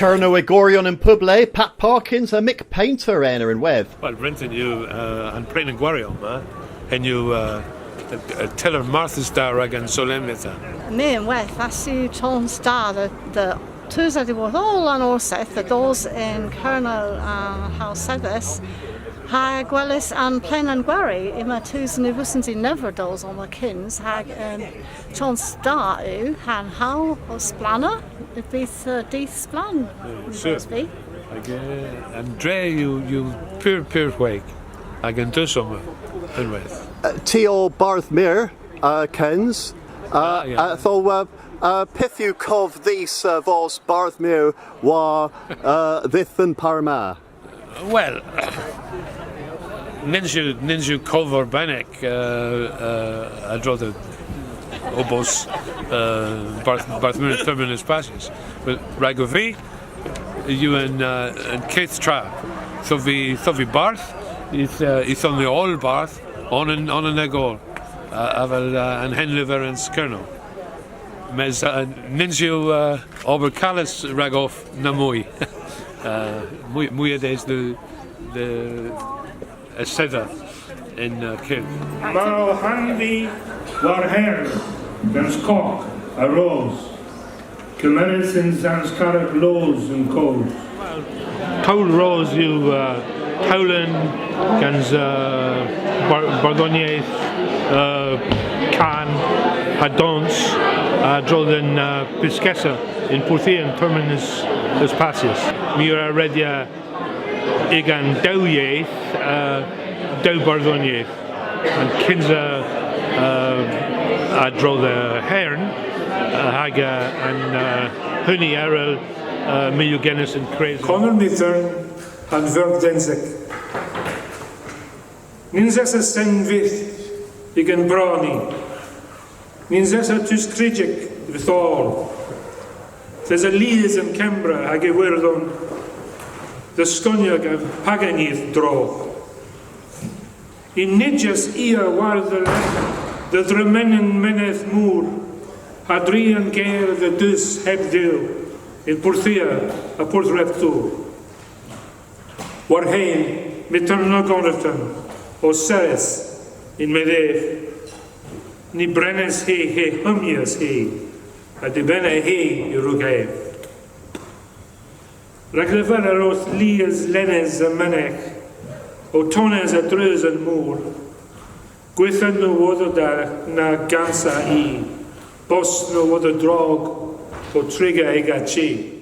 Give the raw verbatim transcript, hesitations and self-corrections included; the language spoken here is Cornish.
Kernowegoryon yn pub le, Pat Parkins ha Mick Paynter ena ynwedh. Wel, bryntin yw, uh, an plen an gwari omma, henn yw, uh, y, y tyller marthys da rag an solempnita. My ynwedh, ass yw chons da dhe, dhe tus a-dhyworth oll an Orsedh, dhe dos yn Kernow, uh, howlsedhes, ha gweles an plen an gwari, yma tus ny veussons i never dos omma kyns, hag, um, chons da yw, ha'n howl ow splanna, y fydh, uh, dydh splann, yn sur. Hag, uh, an dre yw, yw pur, pur hweg, hag an dus omma, ynwedh. Uh, ty o Bardh Meur, uh, kyns, uh, uh, yeah. Uh, so, uh, uh, pyth yw kov dhis, uh, bos Bardh Meur war, uh, dhydh an par ma? Wel, nyns yw, nyns yw kov arbennik, uh, uh, a-dro dhe ow bos, uh, Bardh, Bardh Meur termyn eus passys. Wel, ragov vy, yw an, uh, an keth tra. Yth ov vy, yth ov vy bardh, yth, uh, yth on ni oll bardh, onan, onan hag oll, uh, avel, uh, an henleverans Kernow. Mes, uh, nyns yw, uh, ober kales ragov na moy. Uh, moy, moy a-des dhe, dhe esedha yn, uh, kydh. Yma ow hanvi war hern gans kok ha ros. Kemerys yn Sans Karrek Loos yn koos. Towl Ros yw, uh, towlen gans, uh, bar-, bardhonieth, uh, kan ha dons, uh, a-dro dhe'n, uh, pyskessa yn Porthia an termyn eus, eus passys. My a wra redya y'gan dew yeth, uh, dew bardhonieth. An kynsa, uh, a-dro dhe hern, uh, hag, uh, an, uh, huni erel, uh, my yw genys yn kres. Conor Mithern, an Vyrgh Densek. Nyns esa sen vyth y'gan bra ni. Nyns esa tus krijek vyth oll. Yth esa lies yn Kembra hag Iwerdhon dhe skonya gans paganieth drog. Y'n nijas i a war dhe lenn dhe dremenen meneth mor ha dri an ger dhe dus heb dhyl yn Porthia ha Porth Reptor. War hyn, Mithern O'Gonnerton o serrys yn-medh ev. Ny brenas hi hy humyas hi, ha dybena hi yw rug ev. Rag leverel orth lies lenys a menegh, ow tones a-dreus an mor, gwitha nowodhow da na gansa i, bos nowodhow drog po triga y'ga chi.